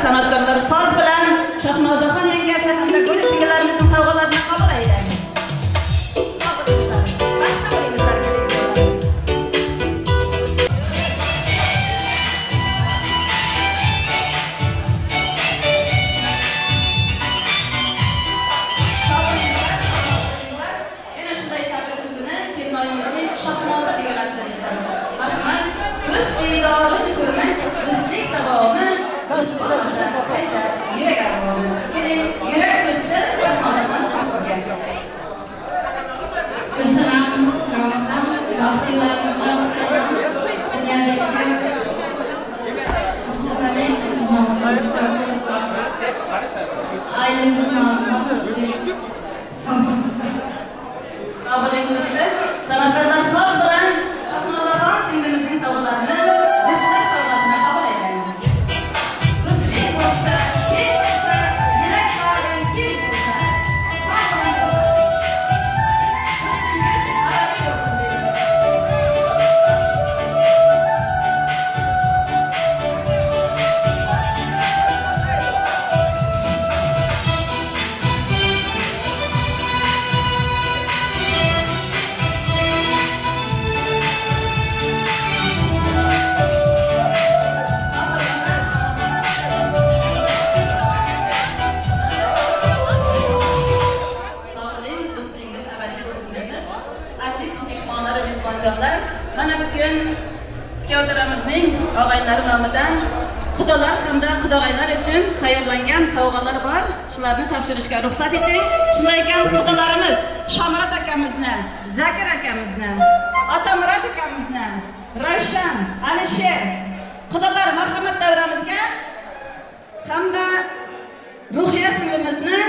San'atkorlar soz bilan Shahnozaxon yangasi hamda Guli singillarimizning sovg'alarini qabul aylang. Yana shunday tabrik so'zini kelinoyimizning Shahnoza deganasidan eshitamiz. Marhamat, do'st diydorini ko'rmay, do'stlik davomi, do'st bo'lmasa qayta yurak armoni. Keling, yurak do'sti Shahnozaxon sizga. Gulsanam, Ramazon, baxtlilarimizdan dunyodagi mutluluqlarning istisnosi. Ailemizin ağzından sağ. Sog' do'stlar, san'atkorlar soz bilan Shahnozaxon singlimizning sovg'alarini do'stlar sovg'asini qabul aylang. Do'stlik bo'lsa, keng bo'lsa, yurak bag'ring keng bo'lsa, sog' bo'ling. Do'stingiz abadiy bo'lsin deymiz. Sog'lik, do'stligingiz abadiy bo'lsin deymiz. Aziz mehmonlar va mezbonjonlar, mana bugun kuyovto'ramizning og'aynilari nomidan qudalar hamda qudag'aylar uchun tayyorlangan sovg'alar bor. Shularni topshirishga ruxsat eting. Shunday ekan, qudalarimiz Shomurod akamizni, Zakir akamizni, Otamurod akamizni, Ravshan, Alisher, qudalar marhamat davramizga hamda Ruhiya singlimizni,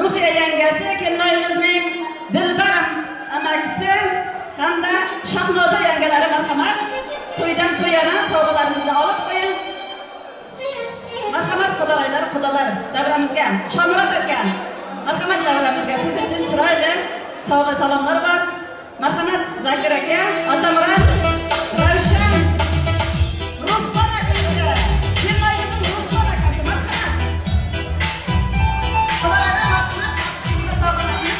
Ruhiya yangasi, kelinoyimizning Dilbar amakisi hamda Shahnoza yangalari marhamat. To'ydan to'yana sovg'alarimizni olib qo'ying. Marhamat qudag'aylar, qudalar davramizga. Shomurod aka, marhamat davramizga. Siz uchun chiroyli sovg'a salomlar bor. Marhamat Zakir aka, Otamurod, Ravshan, Ruslan akasi, kelinoyimizning Ruslan akasi, marhamat. Qudalarga marhamat, sovg'alarni.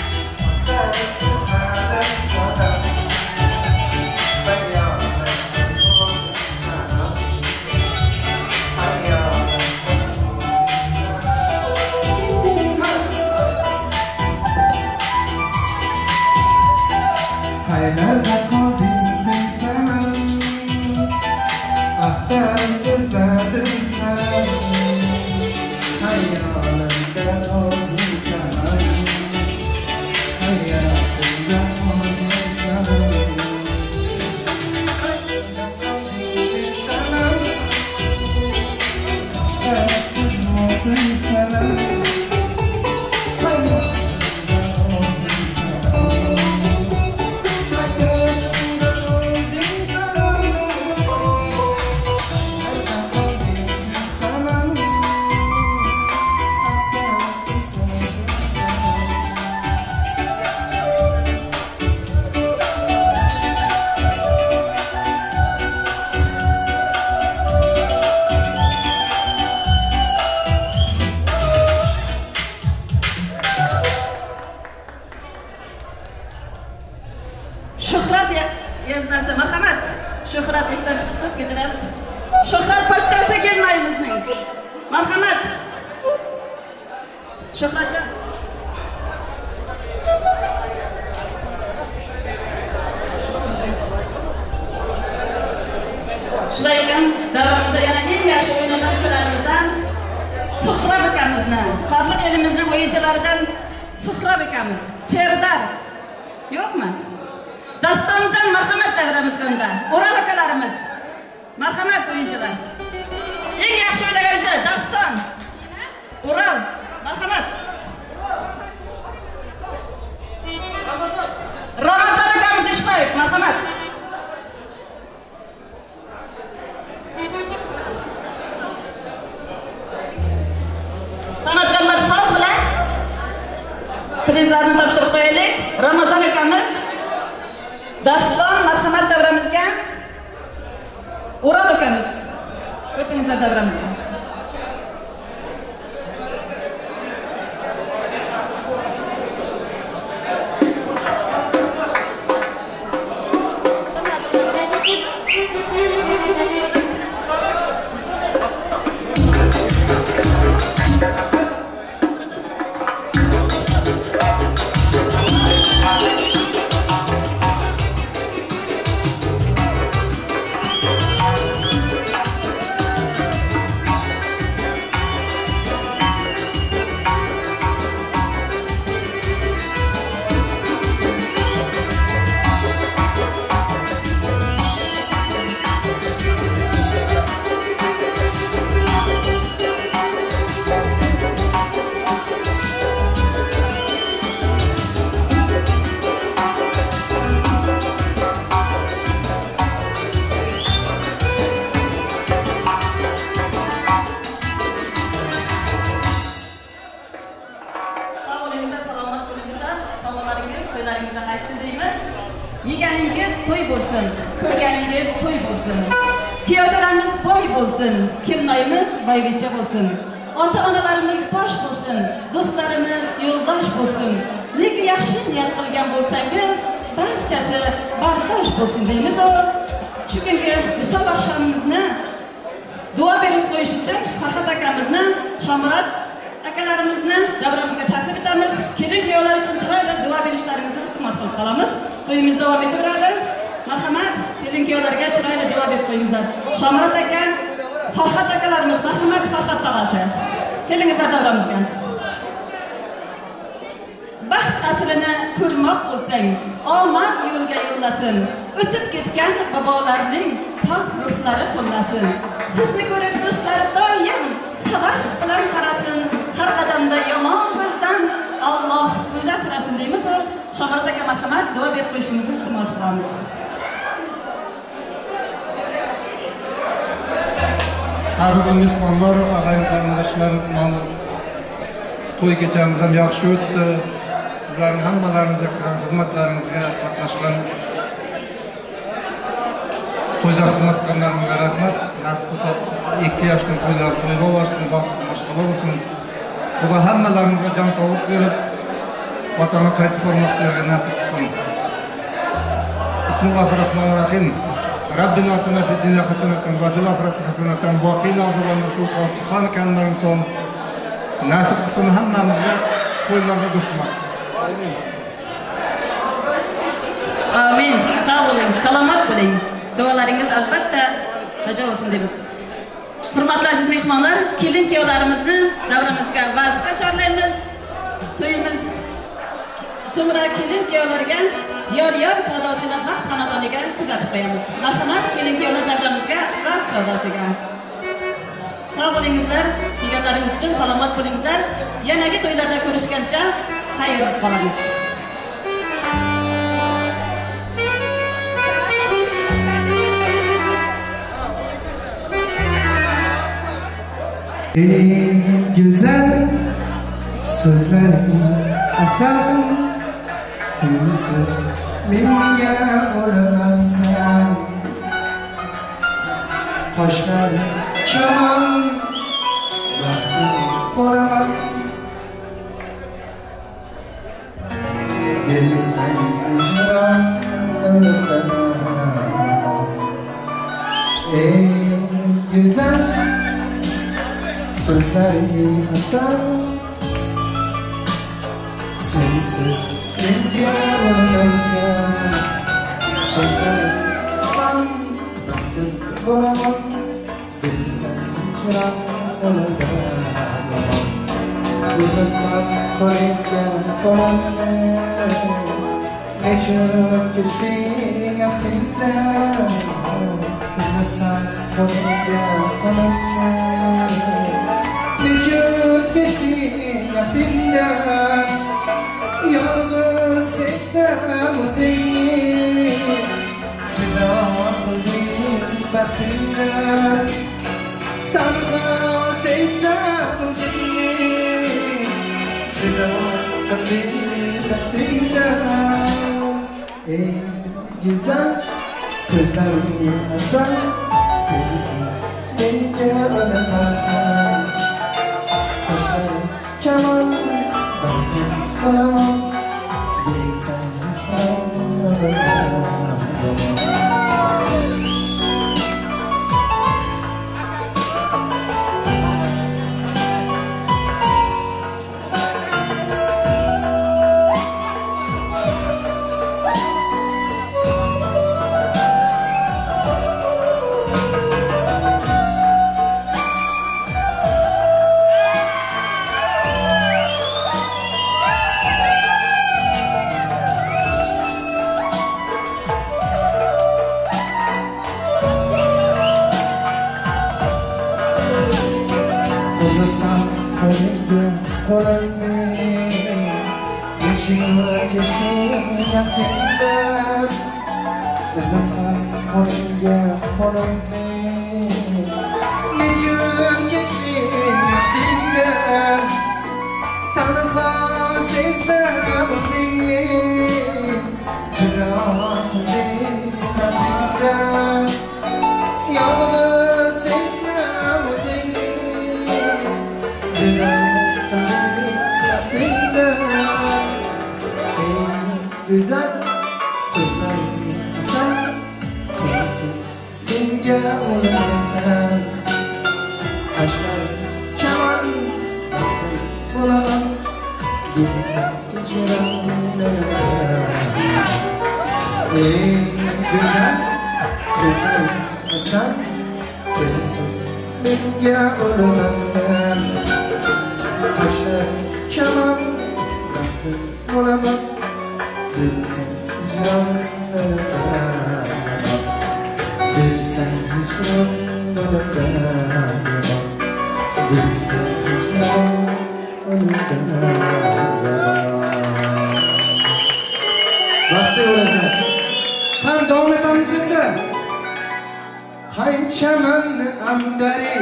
Qaylarda qolding sen sanam, axtarib izladim sanam, hayolimda o'zing sanam, hayotimda o'zing sanam. Qaylarda qolding sen sanam, axtarib izladim sanam, hayotimda o'zing sanam. Shuhrat yeznasi, marhamat. Shuhrat esdan chiqibsiz, kechirasiz. Shuhrat pochchasi kelinoyimizning. Marhamat. Shuhratjon. Shunday ekan, davramizda yana eng yaxshi o'ynagan ukalarimizdan Suhrob akamizni, Qorliq elimizning o'yinchilaridan Suhrob akamiz, Serdar. Yo'qmi? Dastonjon marhamat davramizga unda. O'ral akalarimiz. Marhamat o'yinchilar. Eng yaxshi o'ynagan o'yinchilar Daston, O'ral, marhamat. Ramazon akamiz Ishboyev, marhamat. San'atkorlar soz bilan prizlarni topshirib qo'yaylik. Ramazon akamiz, Daston, marhamat davramizga. O'ral akamiz. O'tingizlar davramizga. Yeganingiz to'y bo'lsin, ko'rganingiz to'y bo'lsin. Kuyovlarimiz boy bo'lsin, kelinoyimiz boyvicha bo'lsin. Ota-onalarimiz bosh bo'lsin, do'stlarimiz yo'ldosh bo'lsin. Neki yaxshi niyat qilgan bo'lsangiz, barchasi bardosh bo'lsin deymiz. Shu kungi visol oqshomimizni duo berib qo'yish uchun Farhod akamizni, Shomurod akalarimizni davramizga taklif etamiz. Kelin kuyovlar uchun chiroyli duo berishlaringizni iltimos qilib qolamiz. To'yimiz davom etaveradi. Marhamat, kelin kuyovlarga chiroyli duo berib qo'yingizlar. Shomurod aka, Farhod akalarimiz, marhamat Farhod tog'asi. Kelingizlar davramizga. Baxt qasrini ko'rmoq bo'lsang, omad yo'lga yo'llasin. O'tib ketgan bobolarning pok ruhlari qo'llasin. Sizni ko'rib do'stlar doim havas bilan qarasin. Har qadamda yomon ko'zdan Alloh o'zi asrasin deymiz. Shomurod aka marhamat, duo berib qo'yishingizni iltimos qilamiz. Qadrli mehmonlar, ag'ayin qarindoshlar, mana to'y kechamiz ham yaxshi o'tdi. Sizlarning hammalaringizga qilgan xizmatlaringizga, qatnashgan to'yda xizmat qilganlaringizga rahmat. Nasib qilsa 2 yoshning to'ylari to'yga ulaşsın, baxtli mashg'ula bo'lsin. Xudo hammalaringizga jon sog'lik berib, vatanga qaytib bormoq sizlarga nasib qilsin. Bismillahirrohmanirrohim. Rabbina atina fid dunya hasanatan va fil oxirati hasanatan va qina azoban shu Qur'on karimdan so'ng nasib qilsin hammamizga to'ylarda dushman. Amin. Sog' bo'ling, salomat bo'ling. Duolaringiz albatta bajo bo'lsin deymiz. Hurmatli aziz mehmonlar, kelin kuyovlarimizni davramizga vazga chorlaymiz. To'yimiz so'ngra kelin kuyovlarga yor-yor savdosini baxt xonadoniga kuzatib qo'yamiz. Marhamat, kelin kuyovlar davramizga vaz savdosiga. Sog' bo'lingizlar, kelganlaringiz uchun salomat bo'lingizlar. Yanagi to'ylarda ko'rishgancha xayr qolamiz. Ey güzel sözlerin asal, sensiz menga o'lmamsan. Qoshlaring chamon, baxtim bo'laman. Bilsang hijron o'taman. Ey güzel sözlerin asal, sensiz menga o'lmaysan. Sözlerin aman, baxtim bo'laman. Bilsang hijron o'taman. Uzatsam qo'lingga qo'limni, nechun kechding ahdingdan. Uzatsam qo'lingga qo'limni, nechun kechding ahdingdan. Yolg'iz sevsam o'zingni, judo qilding baxtingdan. Tanho sevsam o'zingni, judo qilding baxtingdan. Ey güzel sözlerin asal, sensiz menga o'lmarsan. Qoshlaring kamon, baxtim bo'laman. Bilsang o'laman. Uzatsam qo'lingga qo'limni, nechun kechding ahdingdan. Uzatsam qo'lingga qo'limni, nechun kechding ahdingdan. Tanho sevsam o'zingni, judo Ridam qildim eng go'zal so'zlar sen sensiz menga o'lasan tashlar chaman bo'laman bilsam hijronda eng go'zal so'zlar sen sensiz menga o'lasan tashlar chaman bo'laman bilsam hijronda bilsam hijronda bilsam hijronda. Baxtli bo'lasan. Qani davom etamiz endi. Qaychaman amdari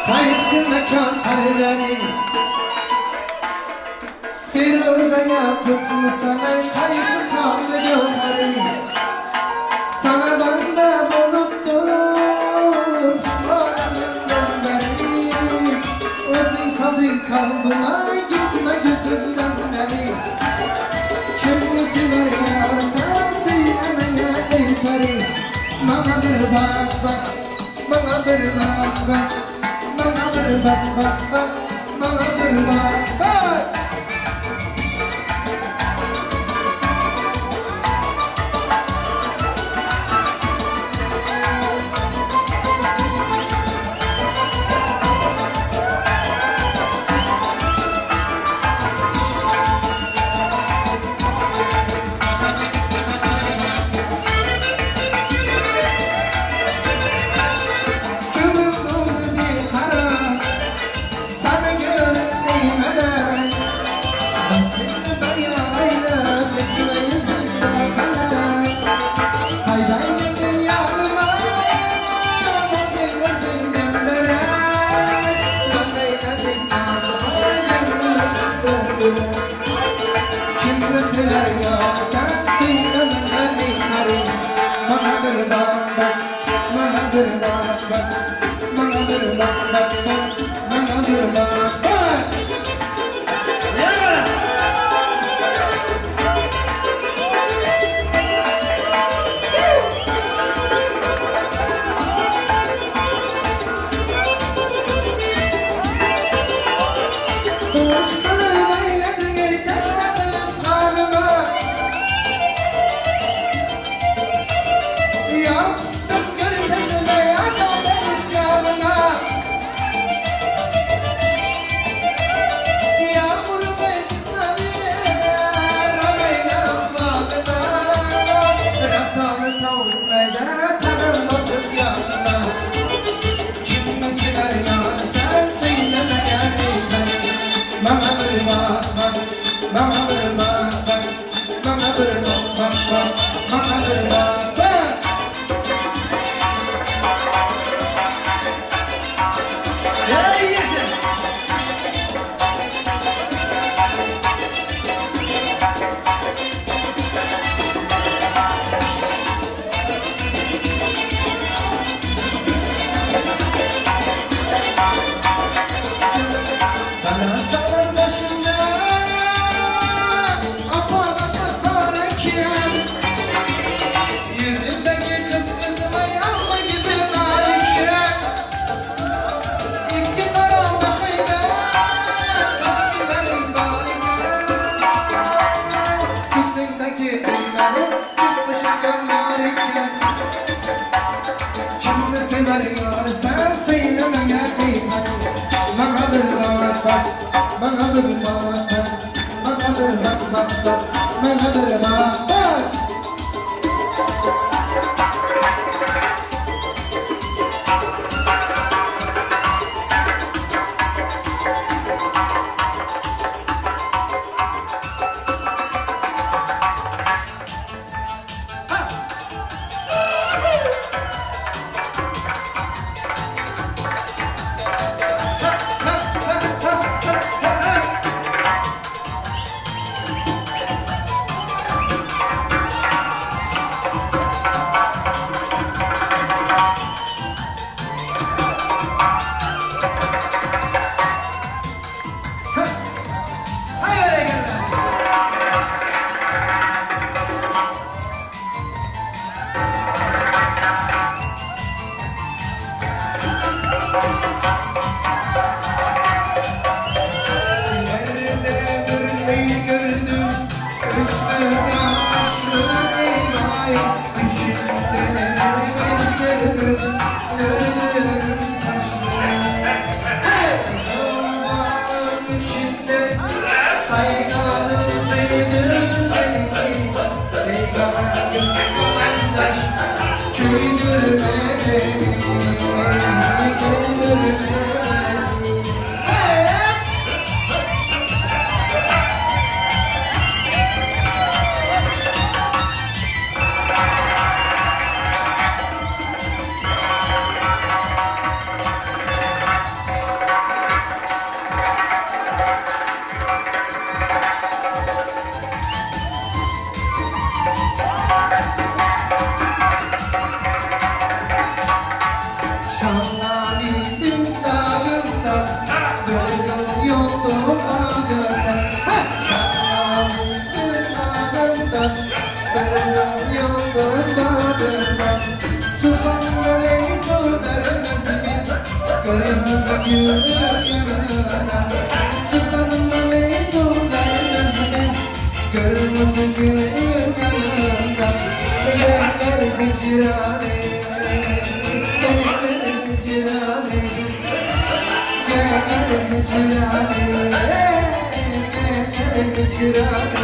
qaysi makon sarvari Firuzaya qutmisan qaysi qonli gavhari Sana banda bo'lib turib solamandan beri O'zing solding qalbima gitma ko'zimdan nari Kimni sevar sen suylamaya ey pari Bana bir bak bak, bana bir bak bak, bana bir bak bak bak, bana bir bak bak. Güldürme beni, güldürme beni. Kırmızı gül yanına, sultanım beni su vermez mi? Kırmızı gül yanına, geller hicranı, geller hicranı, geller hicranı, geller hicranı.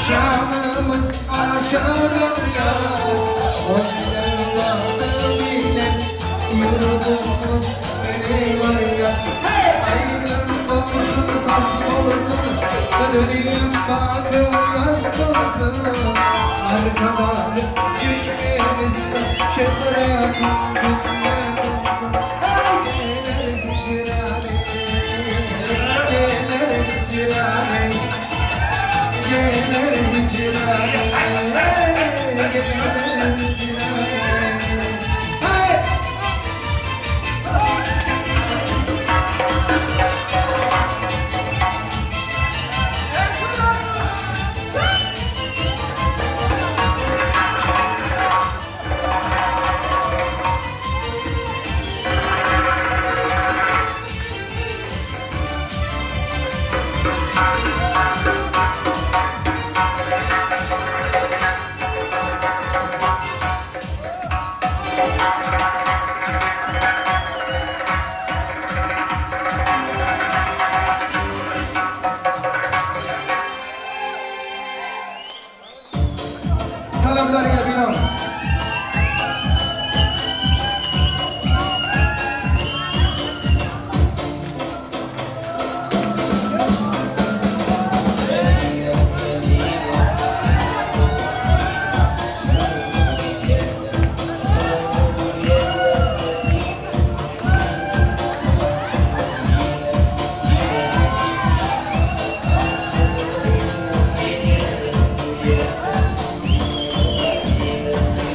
Şanımız aşağıdır ya, onlarla bilen yurdumuz beni var ya. Aydın olsun, saz olsun, döneyim bakır yaz olsun. Arkadan Türkmenistan, şöhretin dünya olsun. Gelir hicranı, gelir hicranı, gelir hicranı, gelir hicranı. Hey! Talablarga bino. Yes.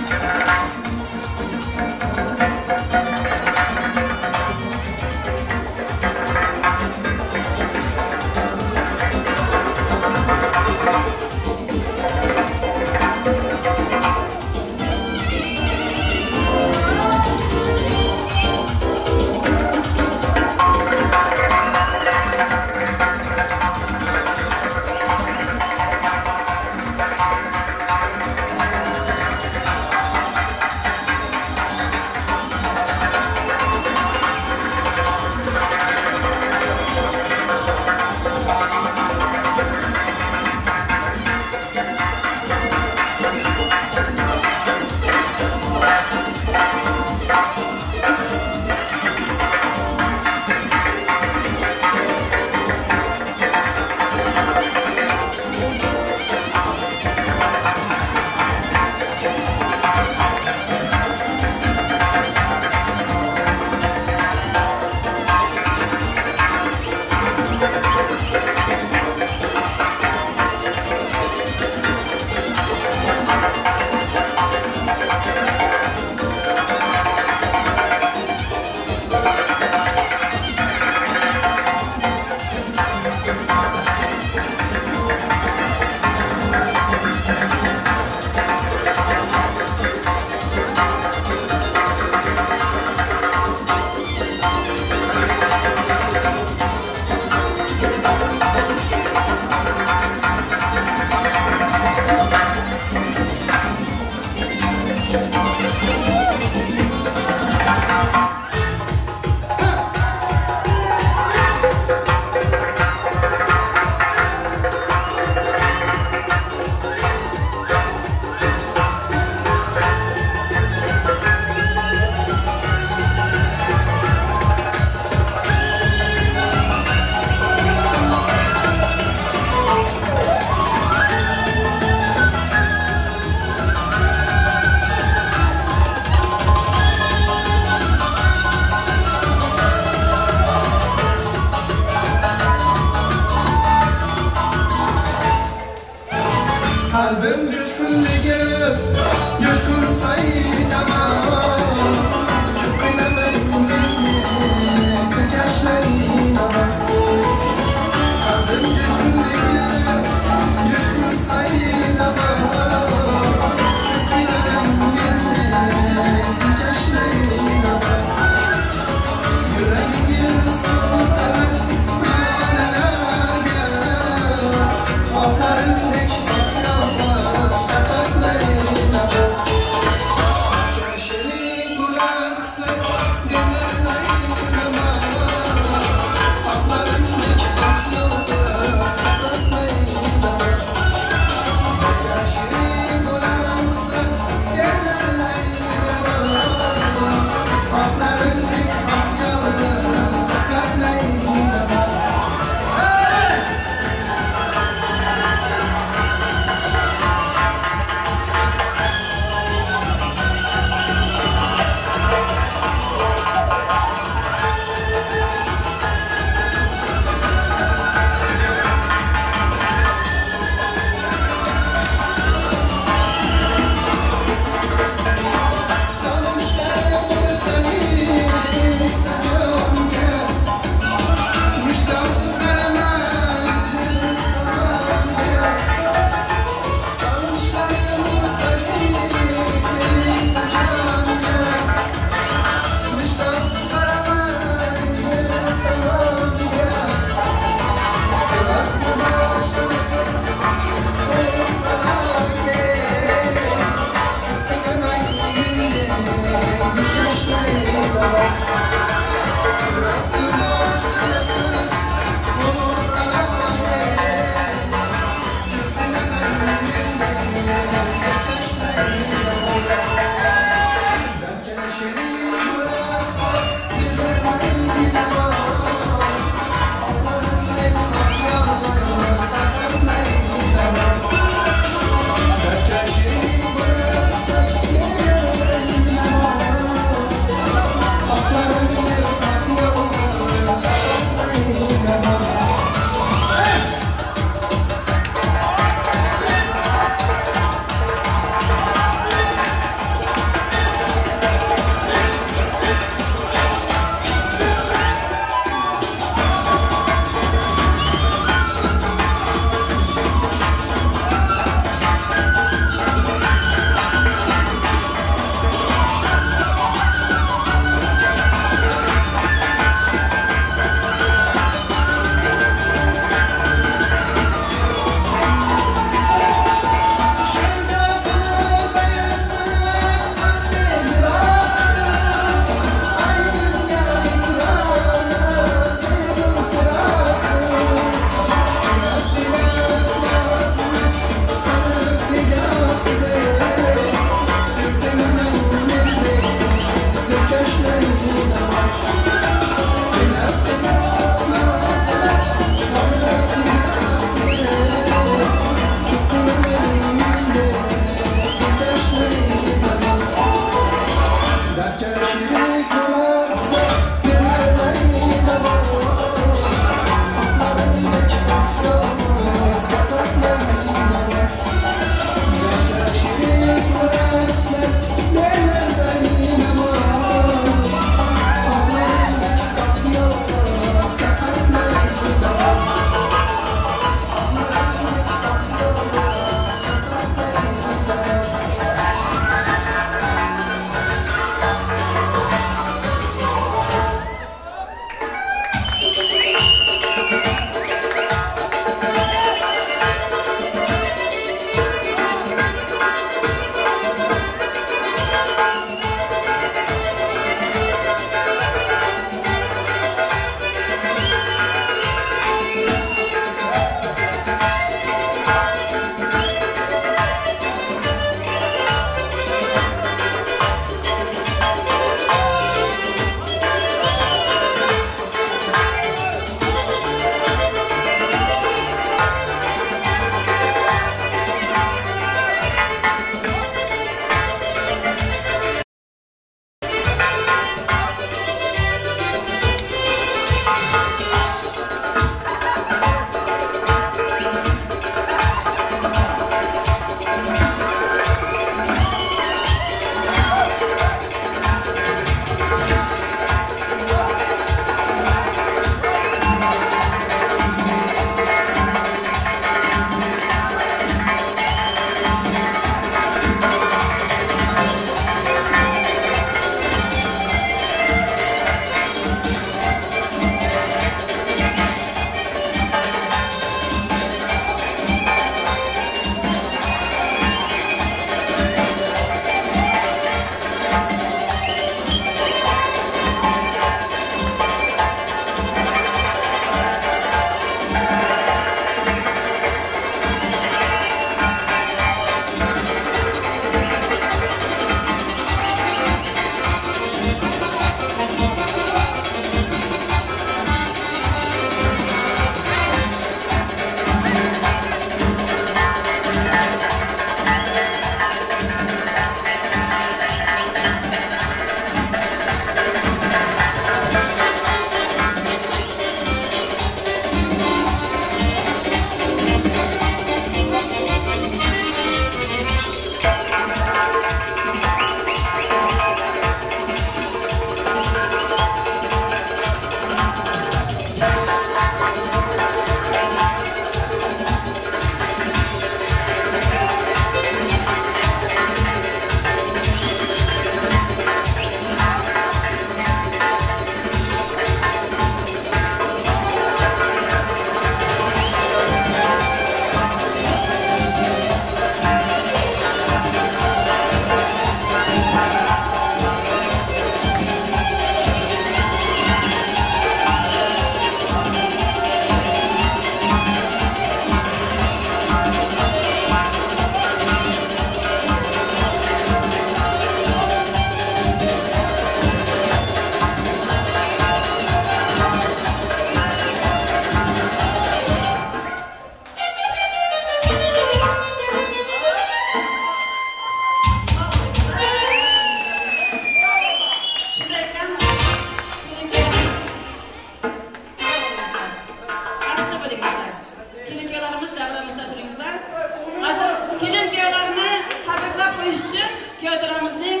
kuyovto'ramizning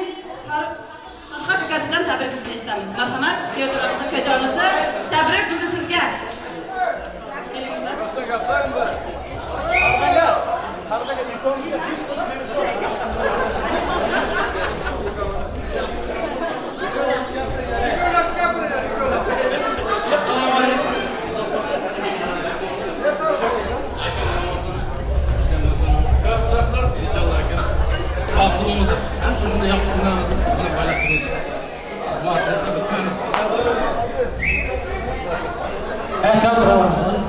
Farhod ukasidan tabrik so'zini eshitamiz. Marhamat, kuyovto'ramizning ukajonisi, tabrik so'zi sizga. Kelingizlar. İnşallah aka. Baxtli ham shu shunday yaxshi kunlarimizni bizlar paylaşırız. Xizmatimizda bitmaymiz. Akam Ramazan,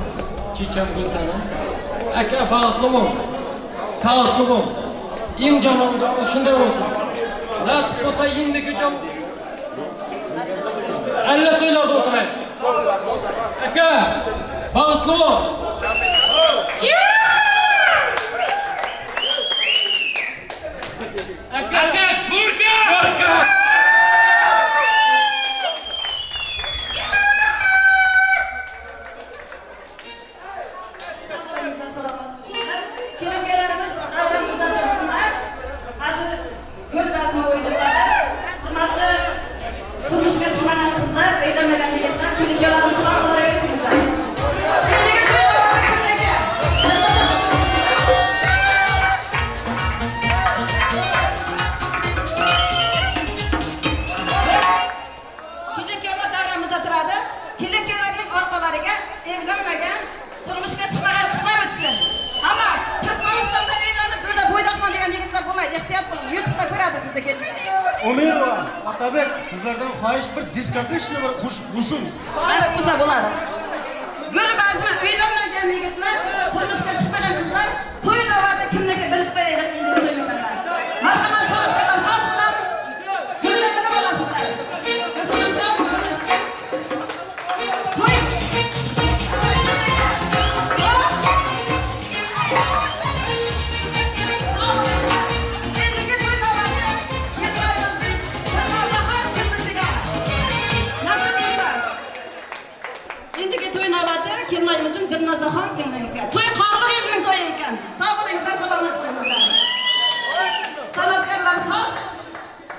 chicham Gulsana. Aka baxtli bo'l, taotli bo'l. Eng yomon shunday bo'lsin. Nasib bo'lsa endigi alla to'ylarda o'tiraylik. Aka baxtli bo'l. Aka burka! Burka! Kelin-kuyovlarimiz davramizda tursinlar. Hozir gul bazmi o'ynaladi. Hurmatli turmushga chiqmagan qizlar, uylanmagan yigitlar, kelin-kuyovlarimizni quloqlariga o'tkazinglar. Kelin-kuyovlarning orqalariga evlanmagan, turmushga chiqmagan qizlar o'tsin. Ammo Turkmanistonda uylanib, burada bo'ydoqman degan yigitlar bo'lmaydi. Ehtiyot bo'ling. YouTube'da ko'radi sizni kelin. Umirova, Otabek, sizlardan xohish bir diskotechni bir qo'shib bo'lsin. Nasib bo'lsa bo'ladi. Gul bazmi uylanmagan yigitlar, turmushga chiqmagan qizlar to'y navbati kimniki bilib qo'yaylik endi to'y navbati. Marhamat, san'atkorlar soz bilan gullarni olasizlar. Qizimjon, to'y. Endigi to'y navbati kelinlarimizning Dilnozaxon singlimizga. To'y qorliq evning to'yi ekan. Sog' bo'lingizlar, salomat bo'lingizlar. San'atkorlar soz,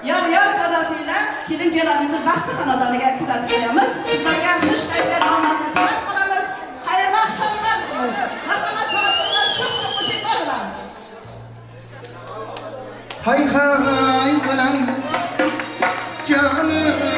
yor-yor sadosiyla kelin-kuyovlarimizning baxtli xonadoniga kuzatib qo'yamiz. Sizlarga xush kayfiyat omadni tilab qolamiz. Xayrli oqshomlar tilaymiz. Marhamat, san'atkorlar shuq-shuq qo'shiqlar bilan. Hay hay bilan jonim